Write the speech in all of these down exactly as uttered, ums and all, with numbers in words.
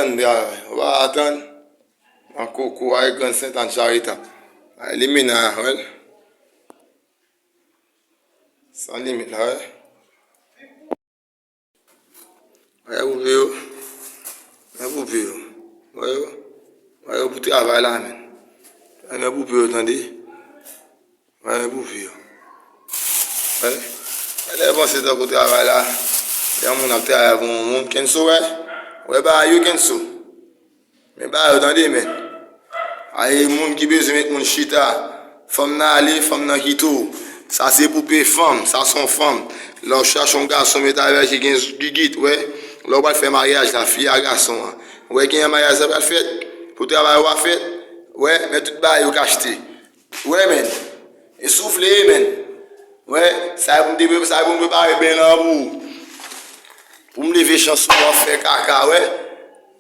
Tann travay. Ou pa atann. Nan koko, ay Grann Sentàn Charitab. Ay limina, wè. San limit la, wè. Wè poupe yo. Wè poupe yo. Wè yo. Wè yo pou travay la, menn. Wè men poupe yo, tande. Wè men poupe yo. Wè. Wè lè yo panse tankou travay la. Lè yon moun ap travay pou yon moun. Kenso, wè. Wè bagay yo, Kenso. Men ba yo, tande, men. Ay, moun ki bezwen met moun chita. Fanm nan ale, fanm nan kite w. Sa se poupe fanm, sa se yon fanm. Lè w chache yon gason, met avè ki gen gigit, wè. Lè w pral fè maryaj la, fi a gason an. Wè, gen maryaj la pral fèt, pou travay w a fèt. Wè, men tout bagay yo k achte. Wè, men. E soufle, men. Wè, sa e pou m te pre-, sa e pou m prepare ben lan pou ou. Pou m leve chans ou, w ap fè kaka, wè.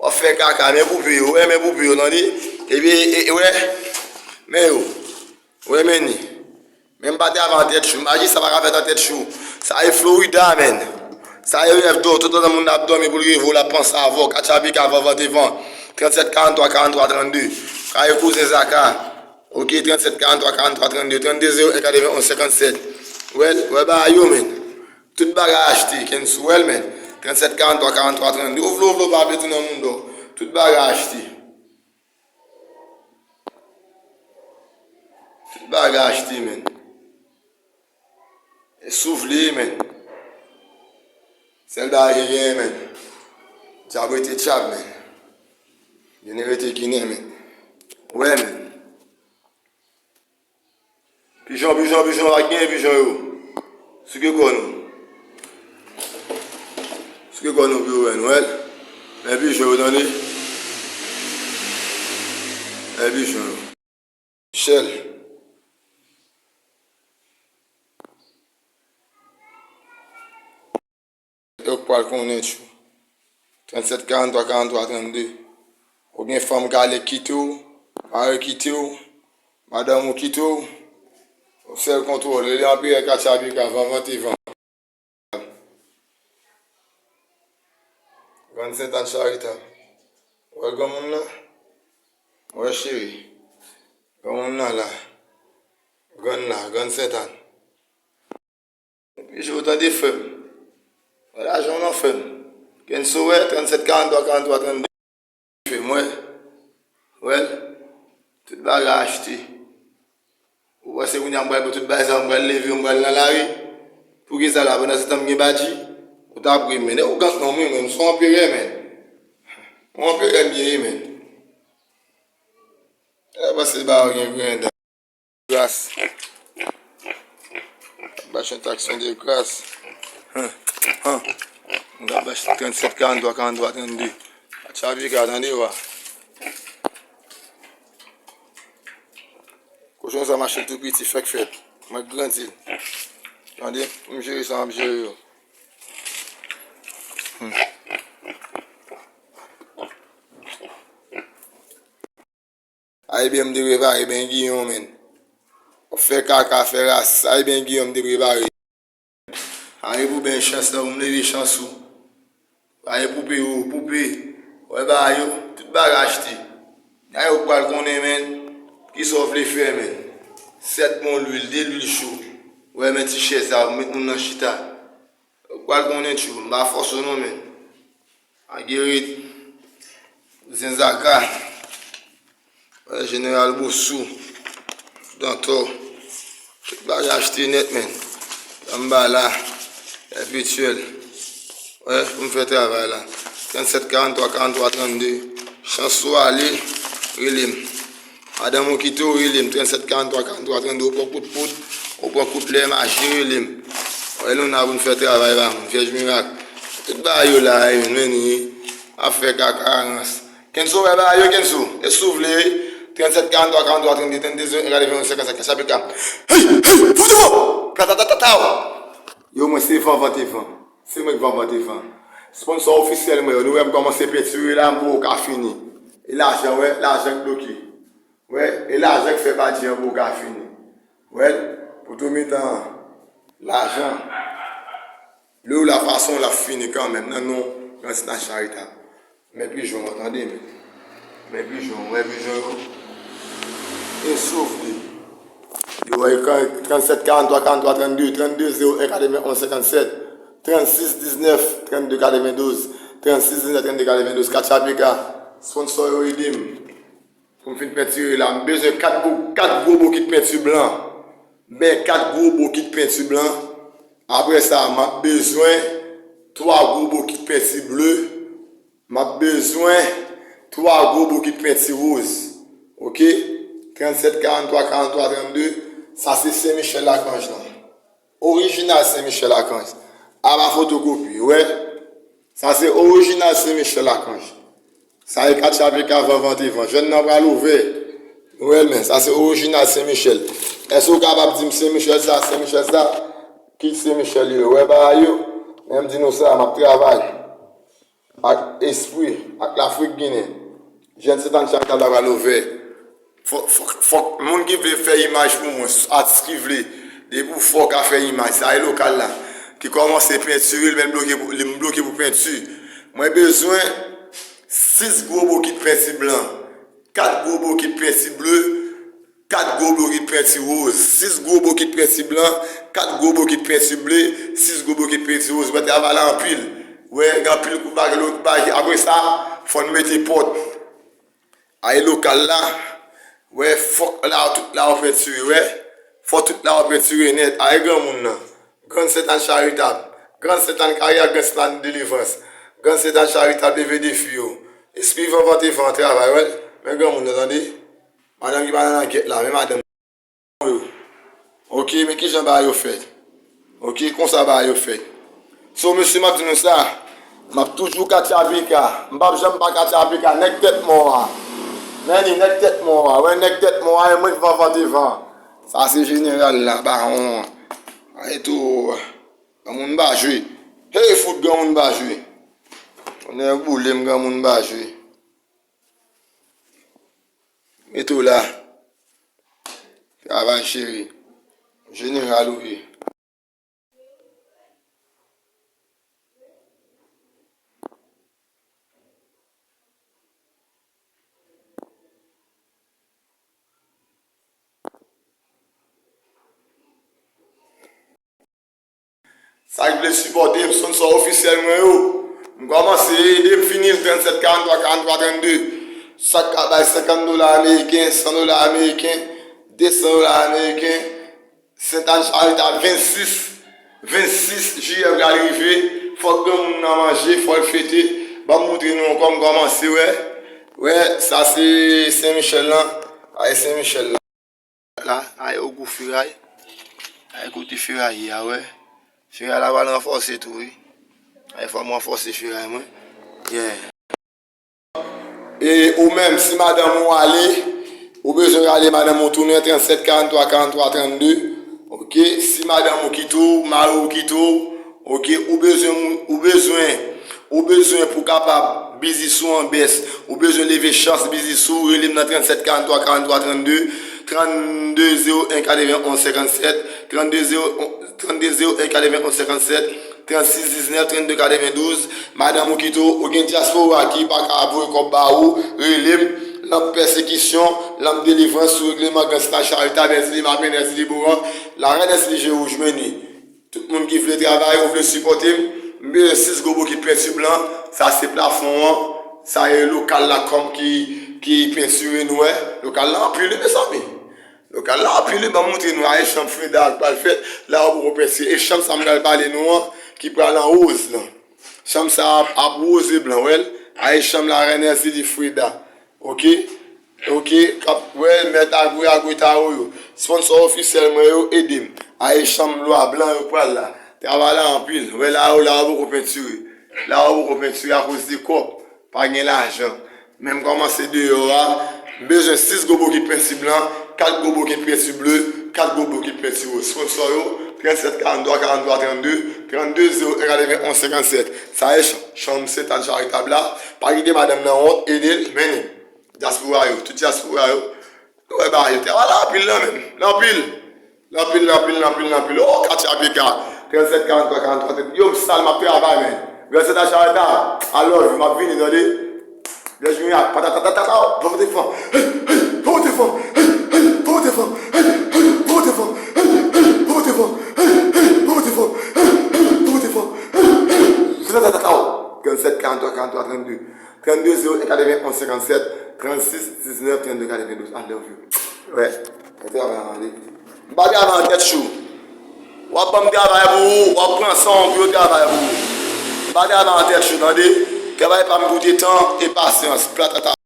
W ap fè kaka, men poupe yo, wè, men poupe yo, tande. Epi, e, e, wè, men yo, wè, men ni. Men m pa te ava an tèt chou, m pa di sa pa ka fèt an tèt chou. Sa e Florida, men. Sa e rèv dò, tout tan moun ap dòmi pou l reve w, l ap panse avè w. Katchapika, van, van, te van. Trannsèt, karanntwa, karanntwa, trannde. Sa e kouzen Zaka. Ok, trannsèt, karanntwa, karanntwa, trannde, trannde, zewo en, katrevenn onz, senkannsèt. Wè l, wè bagay yo, men. Tout bagay achte, Kenso, wè l, men. Trannsèt, karanntwa, karanntwa, trannde. Ou vle, ou vle, ou pa vle, tounen moun dò. Tout bagay achte. Tout bagay achte, men. E soufle, men. Sèl bagay ki genyen, men. Dyab rete dyab, men. Ginen rete ginen, men. Wè, men. Pijon, pijon, pijon, pa genyen pijon yo. Souke kò nou. Souke kò nou pou yo wè nou, wè. Men pijon yo, tande. Men pijon yo. Michel. Yo k pral konnen tjou. Trannsèt, karanntwa, karanntwa, trannde. Ou gen fanm k ale kite w, mari kite w, madanm ou kite w. Ou sèl kontwòl, rele anperè Katchapika, van, van, te van. Grann Sentàn Charitab. Ou wè granmoun nan? Ou wè cheri? Granmoun nan la. Grann la, Grann Sentàn. Epi je w tande frè m. Wè lajan w nan frè m. Kenso wè, trannsèt, karanntwa, karanntwa, trannde. Frè m, wè. Wè l. Tout bagay achte. Ou panse kounye a m pral pran tout bagay sa, m pral leve, m pral nan lari? Poukisa la, pandan se tan m gen badji? Ou t ap ri, men. Ou gank non, men, men, m se yon anperè, men. Yon anperè m ye, men. E panse ba ou gen grenn. Gras. Machin taksyon de gras. Hum, hum. M ap bay trannsèt, karanntwa, karanntwa, trannde. Katchapika, tande wa. Kochon sa mache tou piti, fèk fèt. Mwen grandi l. Tande, m jere sa, m ap jere yo. Hum. Ay byen m te prepare ben Giyon, men. W ap fè kaka, fè ras. Ay byen Giyon m te prepare. Ay pou ben chans la, pou m leve chans ou. Ay poupe yo, poupe. Wè bagay yo, tout bagay achte. Ay ou pral konnen, men. Kisa w vle fè, men? Sèt bon lwil, de lwil cho. Wè men ti chèz la, pou met moun nan chita. Ou pral konnen tjou, m pa fòse w non, men. Magerit, Zenzaka, wè, Jeneral Bosou, Dantò, tout bagay achte nèt, men. Danmbala, Pèpetyèl. Wè, pou m fè travay la. Trannsèt, karanntwa, karanntwa, trannde. Chans ou ale, rele m. Madanm ou kite w, rele m, trannsèt, karanntwa, karanntwa, trannde, ou pran kout poud, ou pran kout lè mache, rele m. Wè nou la pou n fè travay pa moun, Vyèj Mirak. Tout bagay yo la, e, men ni, ap fè kaka, rans. Kenso, wè bagay yo, Kenso, e si w vle, trannsèt, karanntwa, karanntwa, trannde, trannde, zewo en, katrevenn, senkannsèt, Katchapika. Hey, hey, fout ou! Platatatataw! Yo, mwen se van, van, te van. Se mwen k van, van, te van. Sponsò ofisyèl mwen yo, nou wè m kòmanse pentire la, m poko ka fini. E lajan, wè, lajan k bloke. Wè, e lajan k fè badji an poko ka fini. Wè, pou tou mitan an, lajan. Lè w la fason l ap fini kanmenm, nan non Grann Sentàn Charitab. Men pijon an, tande, men. Men pijon, men pijon yo. E souf li. Yo, e ka-, trannsèt karantwa karantwa trannde, trannde zewo en katrevenn onz senkannsèt, trannsis diznèf trannde katrevendouz, trannsis diznèf trannde katrevendouz, Katya P K, sponsor yo ede m. Pou m fin pentire la, m bezwen kat bo-, kat gwo bokit penti blan. Ben, kat gwo bokit penti blan. Apre sa, m ap bezwen twa gwo bokit penti ble. M ap bezwen twa gwo bokit penti woz. Oke? Trannsèt karantwa karantwa trannde. Sa se Sen Michèl Lakanj lan. Orijinal Sen Michèl Lakanj. A pa fotokopi, ou wè? Sa se orijinal Sen Michèl Lakanj. Sa e Katya P K, van vante van. Jwenn nan pral ouvè. Ou wè l, men, sa se orijinal Sen Michèl. Èske w kapab di m Sen Michèl sa, Sen Michèl sa? Ki Sen Michèl yo? Ou wè bagay yo? Men m di nou sa, m ap travay ak espri, ak Lafrik Ginen. Jèn Sentàn Charitab la pral ouvè. Fòk, fòk, fòk moun ki vle fè imaj pou mwen, atis ki vle, depi w fò w ka fè imaj, sa e lokal la, ki kòmanse pentire l, men l bloke pou, li bloke pou penti. Mwen bezwen sis gwo bokit penti blan, kat gwo bokit penti ble, kat gwo bokit penti woz, sis gwo bokit penti blan, kat gwo bokit penti ble, sis gwo bokit penti woz. Mwen travay la anpil. Wè, gen anpil kou bagay, lòt bagay. Apre sa, fò n mete pòt. Ay lokal la. Wè, fòk la, tout la w pentire, wè. Fò tout la w pentire nèt. Ay granmoun nan. Grann Sentàn Charitab. Grann Sentàn Kari ak Grann Sentàn Delivrans. Grann Sentàn Charitab leve defi yo. Espri van vante van travay, wè. Men granmoun nan, tande. Madanm ki pa nan langyèt la, men madanm yo. Oke, men kijan bagay yo fèt. Oke, konsa bagay yo fèt. So, mesye, m ap di nou sa, m ap toujou Katya P K. M p ap janm pa Katya P K. Nèg tèt mò a. Men li, nèg tèt mò a. Wè, nèg tèt mò a, e mwen k van vante van. Sa se jeneral la, bawon an. Ay tou, granmoun pa jwe. Hey, fout granmoun pa jwe. Tonnè boule m, granmoun pa jwe. Mete w la. Travay, cheri. Jeneral ou ye. Sa k vle sipòte m, sponsor ofisyèl mwen yo. M kòmanse, ede m fini l, trannsèt karantwa karantwa trannde. Sa k ka bay senkant dola ameriken, san dola ameriken, desan dola ameriken. Sentàn Charitab vennsis, vennsis jiyè pral rive. Fòk granmoun nan manje, fò l fete. Ban m moutre nou ankò, m kòmanse, wè. Wè, sa se Sen Michèl lan. Ay, Sen Michèl la. La, ay ogou feray. Ay kote feray ye a, wè. Feray la pral ranfòse tou, wi. Ay fò m ranfòse feray mwen. Yeah. E ou menm, si madanm ou ale, ou bezwen rale madanm ou tounen, trannsèt karantwa karantwa trannde. Oke, si madanm ou kite w, mari w kite w, oke, ou bezwen, ou bezwen, ou bezwen pou kapab biznis ou an bès, ou bezwen leve chans biznis ou, rele m nan trannsèt karantwa karantwa trannde, trannde zewo en katrevenonz senkannsèt, trannde zewo, trannde zewo en katrevenonz senkannsèt, trannsis diznèf trannde katrevendouz. Madanm ou kite w, ou gen dyaspora ki pa ka voye kòb ba ou, rele m, lanp pèsekisyon, lanp delivrans sou regleman Grann Sentàn Charitab, Èzili Mapen, Èzili Boran, Larèn, Èzili Je Wouj, men ni. Tout moun ki vle travay, ou vle sipòte m, m bezwen sis gwo bokit penti blan, sa se plafon an, sa e lokal la kòm ki, ki pentire nou wè. Lokal la anpil wi, mezanmi. Lokal la anpil wi, ban m moutre nou, a e chanm Freda k pral fèt, la ou poko pentire, e chanm sa m pral pale nou an, ki pral an woz lan. Chanm sa ap, ap woz e blan, wè l, a e chanm Larèn Èzili Freda. Oke? Oke, k ap, wè, mèt Agwe, Agwe Taro yo. Sponsor ofisyèl mwen yo, ede m. A e chanm lwa blan yo pral la. Travay la anpil. Wè la ou, la ou poko pentire. La ou poko pentire akoz de kòb. Pa gen lajan. Men m kòmanse deyò a. M bezwen sis gwo bokit penti blan, kat gwo bokit penti ble, kat gwo bokit penti woz. Sponsor yo, trannsèt karantwa karantwa trannde, trannde zewo en katrevenonz senkannsèt. Sa e ch-, chanm Sentàn Charitab la. Pa kite madanm nan wont, ede l, men ni. Dyaspora yo, tout dyaspora yo. Nou wè bagay yo, travay la anpil lan menm. L anpil. L anpil, l anpil, l anpil, l anpil. Oh, Katya P K. Trannsèt karantwa karantwa trannde. Yo, m sal, m ap travay, men. Grann Sentàn Charitab. I love you, m ap vini, tande. Lè jounen a, patatatatata, pa pote fon. Hey, hey, pa pote fon. Hey, hey, pa pote fon. Hey, hey, pa pote fon. Hey, hey, pa pote fon. Hey, hey, pa pote fon. Hey, hey, pa pote fon. Hey, hey, patatatatata. Trannsenk, karanntrwa, karanntrwa, trannde. Trannde, zewo en, katrevenn, onz, senkannsèt, trannsis, diznèf, trannde, katrevendouz. I love you. Wè. Mwen travay avan li. M pa travay an tèt cho. W ap ban m travay pou ou, w ap pran san w pou yo travay pou ou. M pa travay an tèt cho, tande? Travay pa m koute tan e pasyans. Patata.